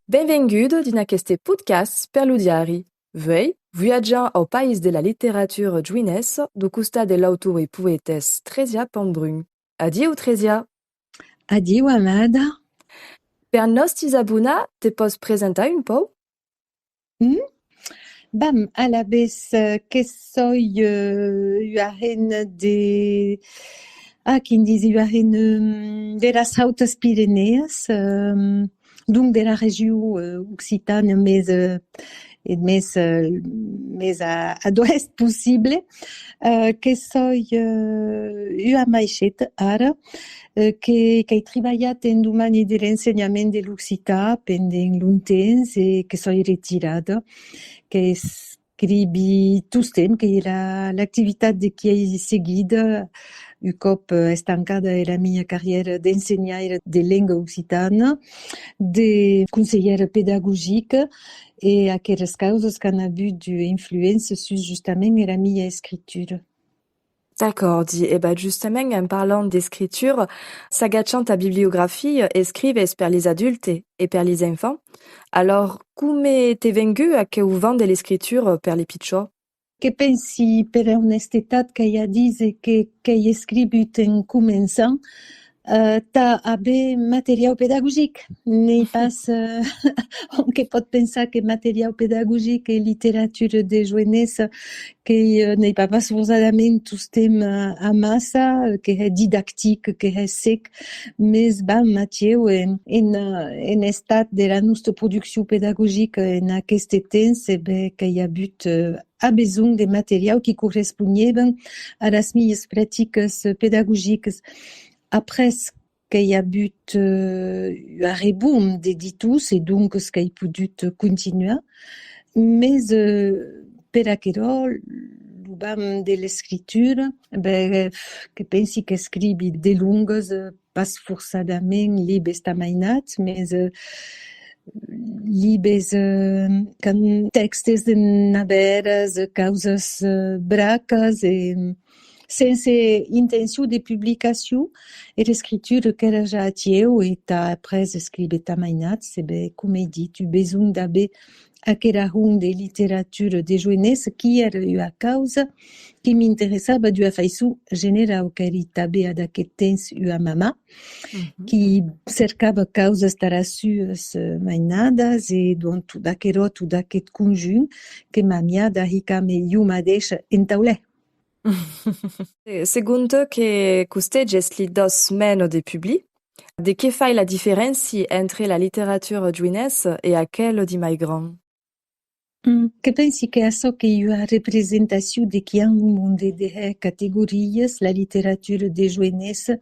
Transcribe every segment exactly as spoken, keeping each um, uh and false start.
Benvenguda dins aqueste podcast per lo diari. Vuei, viatjam au país de la literatura joinessa, dau costat de l'autora e poetessa Tresia Pambrun. Adieu, Tresia! Adieu, Amada! Per nòstis abonats, te pòs presentar un pauc? Mm? Bam, alavetz, eh, que soi, eh, ua hemna de, ah, quin disi, ua hemna, mm, de las Hautas Pirenèas, eh, donc de la region, eh, occitana, mès, eh, e mès, eh, mès a, a d'oèst possible, eh, que soi, eh, ua maisheta ara, eh, que, qu'ai tribalhat en domeni de l'ensenhament de l'occitan pendent longtemps e que soi retirada, qu'escrivi tostemps, qu'ei era, l'activitat de qui ai seguida, un còp, eh, estancada era mia carrièra d'ensenhaira de lenga occitana, de conselhèra pedagogica, e aqueras causas qu'an avut ua influéncia sus justament era mia escritura. D'acòrdi. E ben, justament, en parlant d'escritura, s'agachant a bibliografia, escrives per lis adultes e per lis enfants. Alòr, coma t'ei vengut aqueu vent de l'escritura per li pichòts? Que pensi, per onestetat, qu'ai a díser que qu'ai escrivut en començant, eh, tà aver materiau pedagogic. N'ei pas, eh, hom que pòt pensar que materiau pedagogic e literatura de joenessa, que, eh, n'ei pas, pas forçadament tostemps, eh, amassa, que hè didactic, que hè sec, mès, bam, atieu, en, en, eh, en estat de la nosta produccion pedagogica en aqueste temps, e ben, qu'ai avut, eh, a besonh de materiau qui corresponhèvan a las mias practicas pedagogicas. Après qu'ai avut, eh, un arrebomb d'editors e doncas qu'ai podut continuar, mès, eh, per aquerò, lo vam de l'escritura, ben, que pensi qu'escrivi de longas, eh, pas forçadament libes tà mainats, mès, eh, libes, eh, qu'an tèxtes de navèras, causas, eh, bracas, e sense intencion de publicacion, era escritura qu'èra ja atieu, e tà après escrive tà mainats, e ben, coma ai dit, un besonh d'aver aquera hont de literatura de joenessa, qui èra ua causa qui m'interessava d'ua faiçon generau, qu'èri tanben ad aqueth temps ua mamà, qui cercava causas tà las suas, eh, mainadas, e donc tot aquerò, tot aqueth conjunt que m'amiá d'arricar-me jo madeisha en taulèr. E segon tu, que costeges li doas menas de public, de qué fai la diferéncia entre la literatura joinessa e aquela di mai grand? Mm, que pensi que açò qu'ei ua representacion de qui an lo monde de hè categorias, la literatura de joenessa,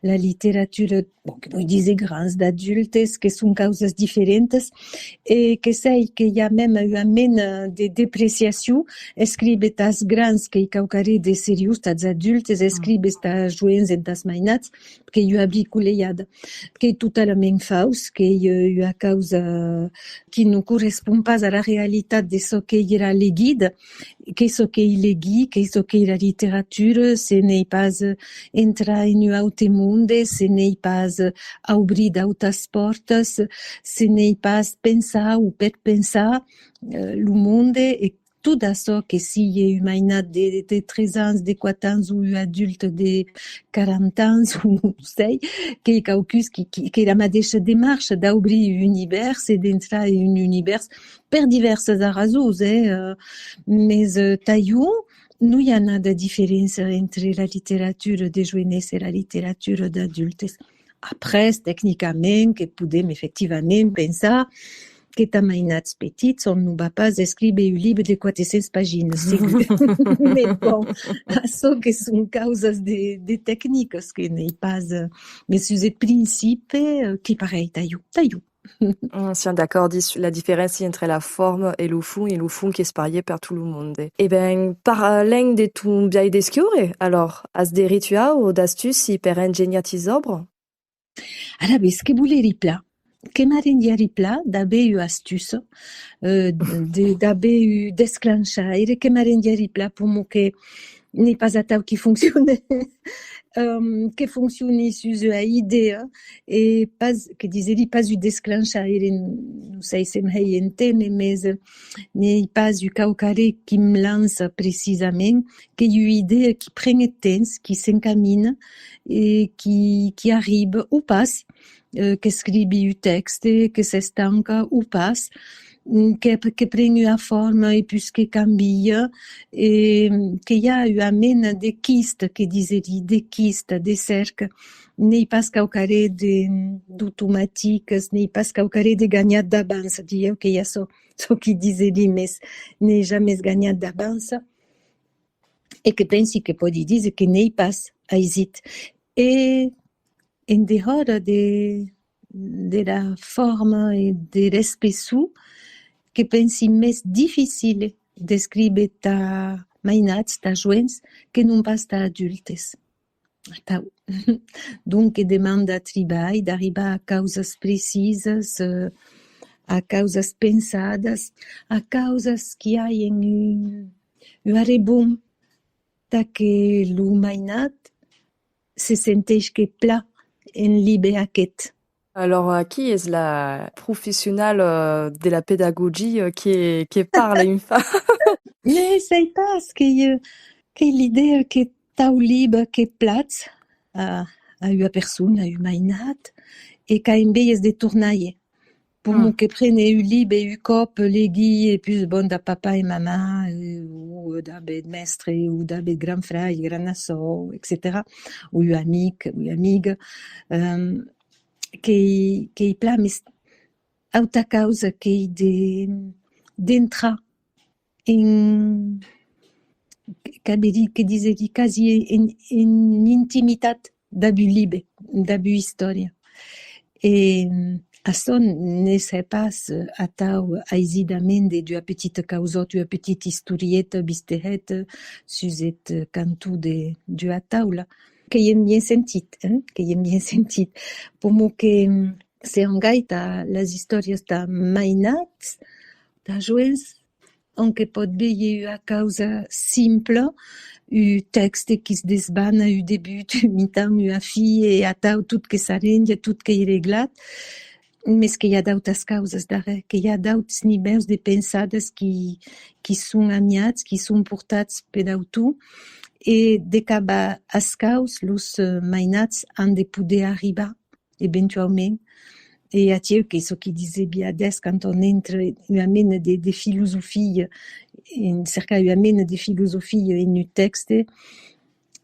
la literatura, bon, que voi díser grans, d'adultes, que son causas diferentas, e que sai que i a mème ua mena de depreciacion, escrive tàs grans qu'ei quauquarren de seriós, tàs adultes, escrive tàs joens e tàs mainats, qu'ei ua bricolejada, qu'ei totalament faus, qu'ei, eh, ua causa qui non correspond pas a la realitat de çò qu'ei era legida, qu'ei çò qu'ei legir, qu'ei çò qu'ei la literatura, se n'ei pas, eh, entrar en un aute monde, se n'ei pas, eh, aubrir d'autas pòrtas, se n'ei pas pensar o perpensar, eh, lo monde, e tot açò, que sigue un mainat de, de tres ans, de quatre ans, o un adulte de quaranta ans, o non sei, qu'ei quauqu'us qui, qui, qu'ei la madeisha demarcha d'aubrir un univèrs e d'entrar en un univèrs per divèrsas arrasons, eh, eh, mès, eh, tà jo, non i a nada diferéncia entre la literatura de joenessa e la literatura d'adultes. Après, tecnicament, que podem efectivament pensar que tà mainats petits, òm non va pas escrive un libre de quatre cents paginas, segur. Mès bon, açò que son causas de, de tecnicas, que n'ei pas, eh, mès sus eth principe, eh, qu'ei parelh tà jo, tà jo. Mm, siam d'acòrdi sus la diferéncia entre la forma e lo fons, e lo fons qu'es parièr per tot lo monde. E ben, parlem de ton biais d'escriure, alòr, as de rituau o d'astuci per engenhar tis òbras? Alavetz, que voleri plan, que m'arrendiari plan d'aver ua astuça, eh, de, d'aver un desclanchaire, que m'arrendiari plan, pr'amor que n'ei pas atau qui foncione. ehm, que foncioni sus ua idèa, e pas, que diserí, pas un desclenchaire, non sai s'èm hèi entene, mes, eh, n'ei pas un quauquarren qui'm lança precisament, qu'ei ua idèa qui pren eth temps, qui s'encamina e qui, qui arriba o pas, eh, qu'escrivi un tèxte, que s'estanca o pas, mm, que, que pren ua forma e pus que cambia, e, mm, que i a ua mena de quista, que diserí, de quista, de cèrca. N'ei pas quauquarren de, d'automatic, n'ei pas quauquarren de ganhat d'avança, dilhèu qu'ei açò, çò qui diserí, mes n'ei jamès ganhat d'avança. E que pensi que pòdi díser que n'ei pas aisit. E en dehòra de, de la forma e de l'espessor, que pensi mès dificile d'escríver tà mainats, tà joens, que non pas tà adultes. Atau. Donc, que demanda tribalh d'arribar a causas precisas, eh, a causas pensadas, a causas qui agen un, un arrebon, tà que lo mainat se senteisque plan en libe aqueth. Alors, aquí es la professionala, euh, de la pedagogia que, que parla, enfin. Ne sai pas, qu'ei, euh, qu'ei l'idèa que tau libe que platz a, a ua persona, a un mainat, e qu'a envejas de tornar-i. Pr'amor que prene un libe un còp, legir, e pus, bon, dab papà e mamà, e, o dab eth mèstre, o dab eth gran frair, grana sòr, etcetèra, o un amic, ua amiga, ehm, qu'ei, qu'ei plan, mes auta causa qu'ei de, d'entrar en, que, que diserí quasi en, en intimitat dab un libe, dab ua istòria. E, mm, açò ne se hè pas, eh, atau aisidament de, d'ua petita causòta, ua petita istorieta viste hèta sus eth, eh, canton de, d'ua taula. Qu'ei en bien sentit, eh? Qu'ei en bien sentit. Pr'amor que, mm, se hèn gaita las istòrias tà mainats, tà joens, on que pòt véder ua causa simpla, un tèxte qui's desbana, un debut, un mitan, ua fin, e atau tot que s'arrendja, tot qu'ei reglat, mes que i a d'autas causas darrèr, que i a d'auts nivèus de pensadas qui, qui son amiats, qui son portats per d'autor, e de cap a, as quaus los, eh, mainats an de poder arribar eventuaument. E aciu qu'ei çò qui disevi adès, quand on entre ua mena de, de filosofia, en cercar ua mena de filosofia en un tèxte,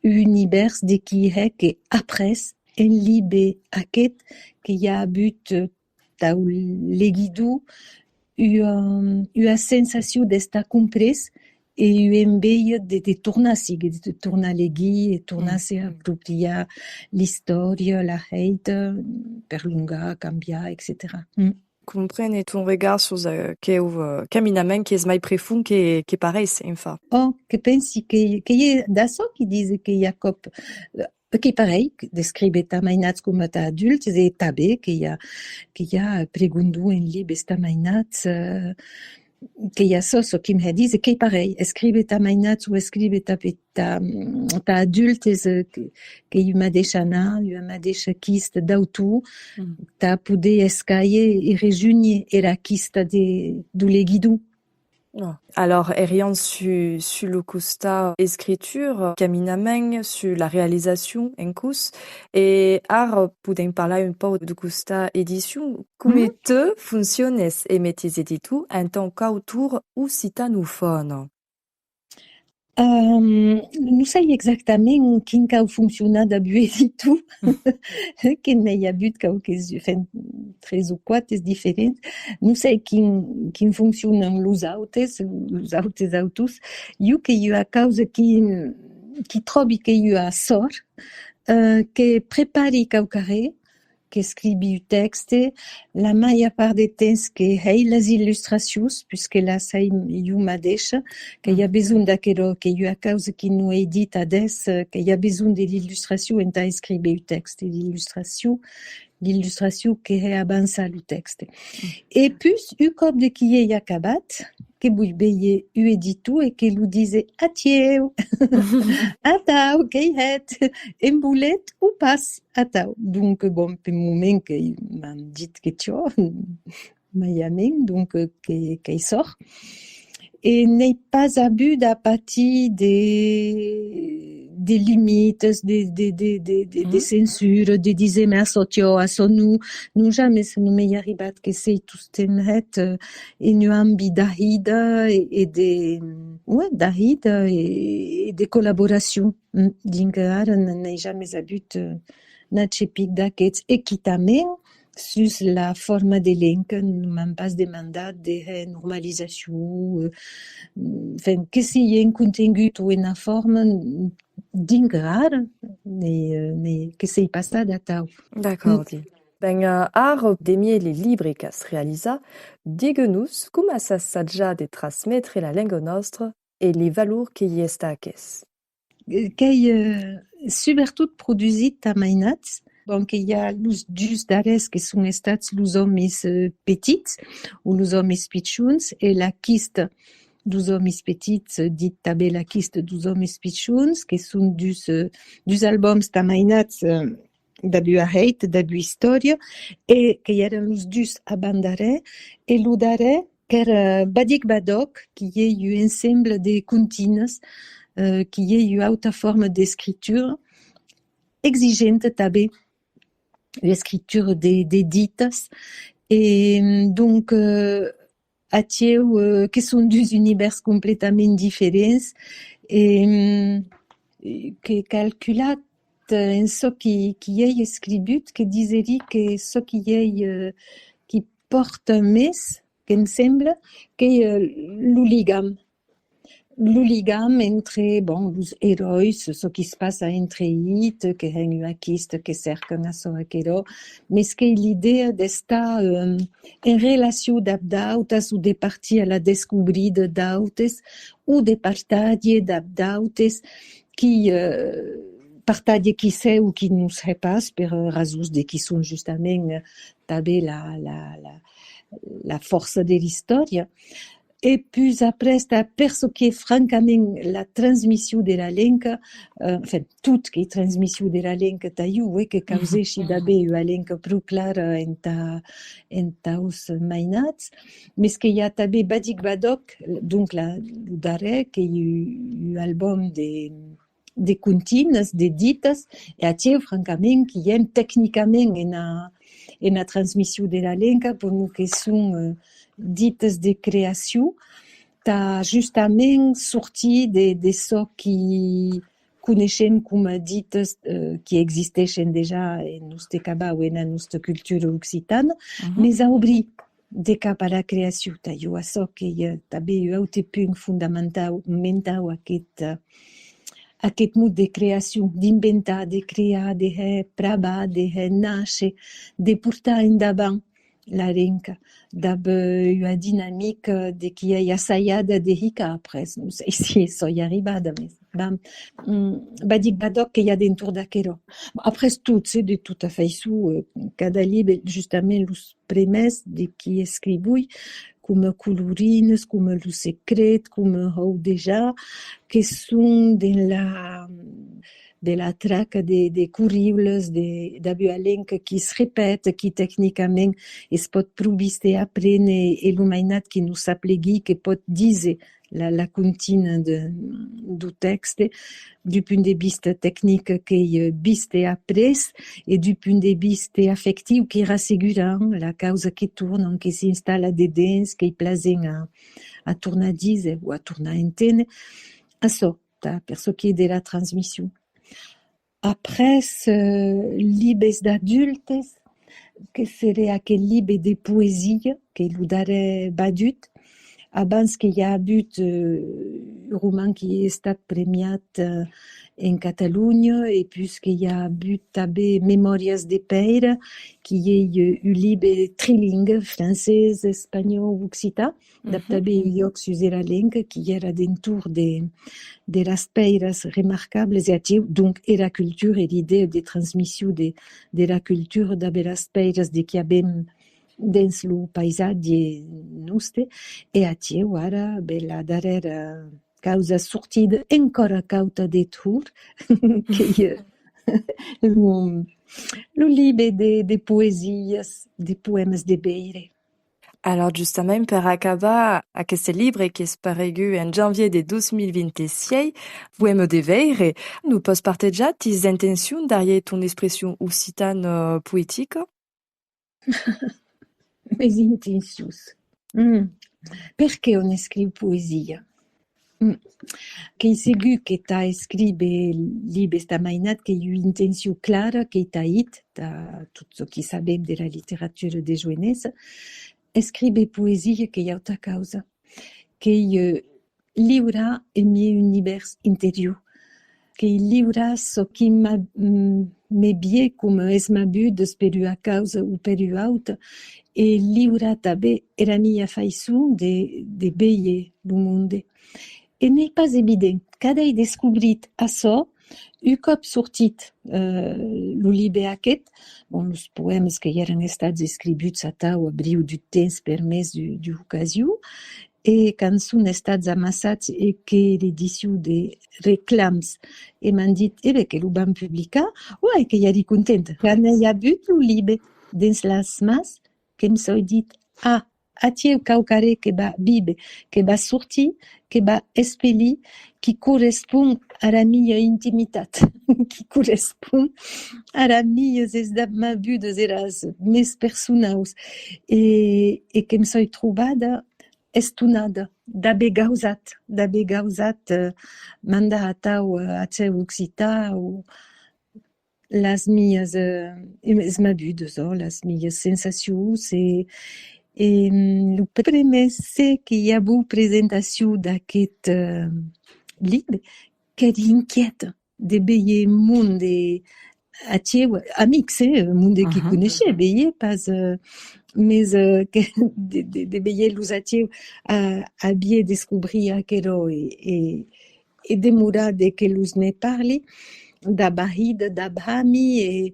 un univèrs de qui hè que après, en libe aqueth, que i a avut, eh, tau legidor, ua, ua sensacion d'estar comprés e ua enveja de, de tornar sigue, de tornar legir e tornar se apropriar l'istòria, la hèita, perlongar, cambiar, etcetèra. Mm. Comprene ton regard sus aqueu, eh, caminament qu'es mai prefond que, que pareis, enfin. Oh, que pensi que, que i a d'açò qui dise que i a còp, eh, qu'ei parelh d'escríver tà mainats coma tà adultes, e tanben que i a, que i a pregondon en libes tà mainats, eh, que i a çò, çò qui'm hè díser, qu'ei parelh, escríver tà mainats o escríver tà pe-, tà, tà adultes, eh, que, qu'ei ua madeisha anada, ua madeisha quista d'autor, tà poder escàger e rejunher era quista de, deu legidor. Ah. Alors, eriam sus, sus lo costat escritura, caminament, sus la realizacion en cors, e ara podem parlar un pauc deu costat edicion. Coma tu fonciones emé tes editors en tant qu'autor occitanofòn? Ehm, non sai exactament quin cau foncionar dab un editor, que n'èi avut quauques, enfin, tres o quate diferents. Non sai quin, quin foncionan los autes, los autes autors. Jo qu'ei ua causa qui, qui tròbi qu'ei ua sòrt, eh, que prepari quauquarren, qu'escrivi un tèxte, la màger part de temps que hèi las illustracions, puisque las hèi jo madeisha, que i a besonh d'aquerò, qu'ei ua causa qui non èi dit adès, eh, que i a besonh de l'illustracion entà escríver un tèxte, l'illustracion, l'illustracion que hè avançar lo tèxte. E pus, un còp de qu'i èi acabat, que voi veire un editor e que lo dise: «Atieu! Atau, qu'èi hèt, en voletz o pas, atau.» Donc, bon, pel moment que m'an dit que ciò, maiament, donc, que, qu'ei sòrt. E n'èi pas avut a patir de, de limitas, de, de, de, de, de, de censura, de díser: «Mès açò, tiò, açò non», non, jamès, non m'ei arribat, que s'èi tostemps hèt, eh, en un ambit d'ahida e, e de, ouais, d'ahida e, e de collaboracion. Mm, dinc ara n-, n'èi jamès avut, eh, n'achepic d'aqueths. E quitament, sus la forma de lenca, non m'an pas demandat de hèr normalizacion, eh, enfin, que sigue en contengut o ena forma, dinc ara, ne, ne, que s'ei passat atau. D'acòrdi. Ben, eh, ara, demiei li libri qu'as realizat, digue-nos coma as assajat de transmetre la lenga nòstra e li valors que i estaques. Qu'ei, eh, subretot produsit tà mainats. Bon, que i a los dus darrèrs que son estats los òmis, eh, petits, o los òmis pichons, e La quista dos òmis petits, eh, dit tanben La quista dos òmis pichons, que son dus, eh, dus albums tà mainats, eh, dab ua hèita, dab ua istòria, e que i èran los dus avant-darrèr, e lo darrèr, qu'èra Badic Badoc, qui ei un ensemble de continas, eh, qui ei ua auta forma d'escritura, exigenta tanben, ua escritura de, de ditas. E, donc, eh, atieu, eh, que son dus univèrs completament diferents, e, mm, que calculat, eh, en çò qui, qui ei escrivut, que diserí que çò qui ei, eh, qui pòrta mès, que'm sembla, qu'ei, eh, lo ligam. Lo ligam entre, bon, los eròis, çò qui's passa entre eths, que hèn ua quista, que cèrcan açò, aquerò, mès qu'ei l'idèa d'estar, eh, en relacion dab d'autas o de partir a la descobrida d'autes o de partatge dab d'autes qui, eh, partatge qui se hè o qui non se hè pas per, eh, rasons de qui son justament, eh, tanben la, la, la, la fòrça de l'istòria. E pus après, tà, per çò qui ei francament la transmission de la lenca, eh, enfin, tot qu'ei transmission de la lenca tà jo, eh, que causeshi d'aver ua lenca pro clara entà, entaus mainats, mès que i a tanben Badic Badoc, donc la, lo darrèr, qu'ei un, un album de, de continas, de ditas, e atieu, francament, qui èm tecnicament ena, ena transmission de la lenca, per non que son, eh, ditas de creacion, tà justament sortir de, de çò qui coneishem coma ditas, eh, qui existeishen dejà en nòste cabau, ena nòsta cultura occitana, mès a obrir de cap a la creacion. Tà jo, açò qu'ei, eh, tanben un aute punt fondamentau, mentau, aqueth, eh, aqueth mot de creacion, d'inventar, de crear, de hèr pravar, de hèr nàisher, de portar endavant la lenca, dab, eh, ua dinamica de qui ei assajada de hicar après, non sei si soi arribada, mès, bam, mm, Badic Badoc que i a d'entorn d'aquerò. Après tot, se de tota faiçon, eh, cada libe, justament los premèrs de qui escrivoi, coma Colorinas, coma Lo Secret, coma Hòu dejà, que son de la, de la traca de, de corriulas, de, dab ua lenca qui's repèt, qui tecnicament es pòt pro viste apréner, e lo mainat qui non sap legir que pòt díser la, la contina de, deu tèxte, deu punt de vista tecnic qu'ei, eh, viste après, e deu punt de vista afectiu qu'ei rassegurant, la causa que torna, que s'installa dedens, qu'ei plasent a, a tornar díser o a tornar enténer. Açò, tà, per çò qui ei de la transmission. Après, eh, libes d'adultes, que seré aqueth libe de poesia, qu'ei lo darrèr vadut, abans que i a avut, eh, roman qui es estat premiat, eh, en Catalonha, e puish que i a avut tanben Memòrias de Pèira, qui ei, eh, un libe trilingue, francés, espanhòu, occitan, dab tanben un jòc sus era lenga, qui èra d'entorn de, de las pèiras remarcables, e aciu, donc, era cultura e l'idèa de transmission de, dera cultura dab eras pèiras de qui avem dens lo paisatge noste, e aciu ara, ben, la darrèra causa sortida, encòra cauta deth horn, qu'ei, eh, lo, lo libe de, de poesias, de poèmas de veire. Alors, justament, per acabar, aqueste libre qu'es paregut en janvièr de dos mil vint-e-sièis, Poèma de veire, nos pòs partejar tis intencions darrièr ton expression occitana poetica? Mes intencions. Mm. Perqué òm escriu poesia? Mm. Qu'ei segur que tà escríver libes tà mainats qu'ei ua intencion clara, qu'ei tà hit, tà tot çò qui sabem dera literatura de joenessa. Escríver poesia qu'ei auta causa. Qu'ei, eh, liurar eth mien univèrs interior, qu'ei liurar çò qui m'a-, mm, me vie coma es mabudes per ua causa o per ua auta, e liurar tanben era mia faiçon de, de veir lo monde. E n'ei pas evident. Qu'adèi descobrit açò un còp sortit, eh, lo libe aqueth. Bon, los poèmas que i èran estats escrivuts atau a briu deu temps per mès d'u-, d'ua ocasion, e quand son estats amassats e que l'edicion de Reclams e m'an dit, e ben, que lo vam publicar, uai, que i èri contenta. Quan n'èi avut lo libe dens las mans, que'm soi dit, ah, aciu quauquarren que va víver, que va sortir, que va espelir, qui correspon ara mia intimitat, qui correspon ara mias esmabudes, eras mes personaus, e, e que'm soi trobada estonada d'aver gausat, d'aver gausat, eh, mandar atau, eh, aciu occitan, o las mias, eh, esmabudes, ò, las mias sensacions, e, e, mm, lo prumèr ser que i avó presentacion d'aqueth, eh, libe, qu'èri inquièta de veir monde aciu, amics, eh, monde qui coneishia, veir pas, eh, mes, eh, que de, de, de veir los aciu a, a vier descobrir aquerò e, e, e demorar de que los ne parli, dab Ahida, dab Hami, e,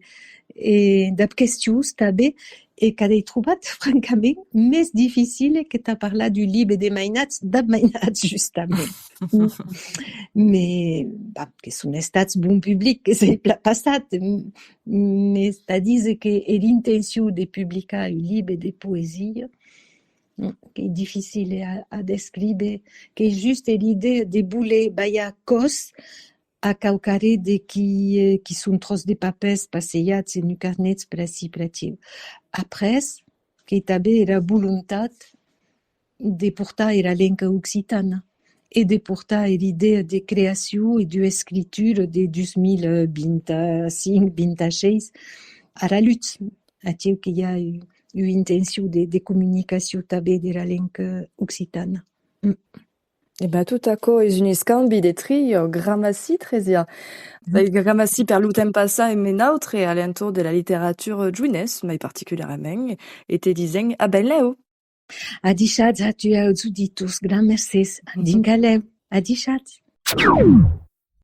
e dab questions tanben, e qu'adèi trobat, francament, mes dificile que tà parlar d'un libe de mainats, dab mainats, justament. Mes, bah, que son estats bon public, que s'ei plan passat, m-, mes tà díser que er intencion de publicar un libe de poesia, qu'ei dificile a, a descríver, qu'ei just l'idèa de voler balhar còs a quauquarren de qui, eh, qui son tròç de papèrs passejats en un carnet per ací, per aciu. Après, qu'ei tanben era volontat de portar era lenga occitana e de portar era idèa de creacion e d'ua escritura de dus mila vint-e-cinc, vint-e-sheis ara lutz. Aciu que i a u-, ua intencion de, de comunicacion tanben dera lenga occitana. Mm. E ben, tot aquò es un escambi de trilha. Gramací, Tresia. E gramací per lo temps passat emé nautres a l'entorn de la literatura joinessa, mai particularament, e te disem a benlèu. Adishatz a tu e aus auditors, gran mercés. Dinc a lèu. Adishatz.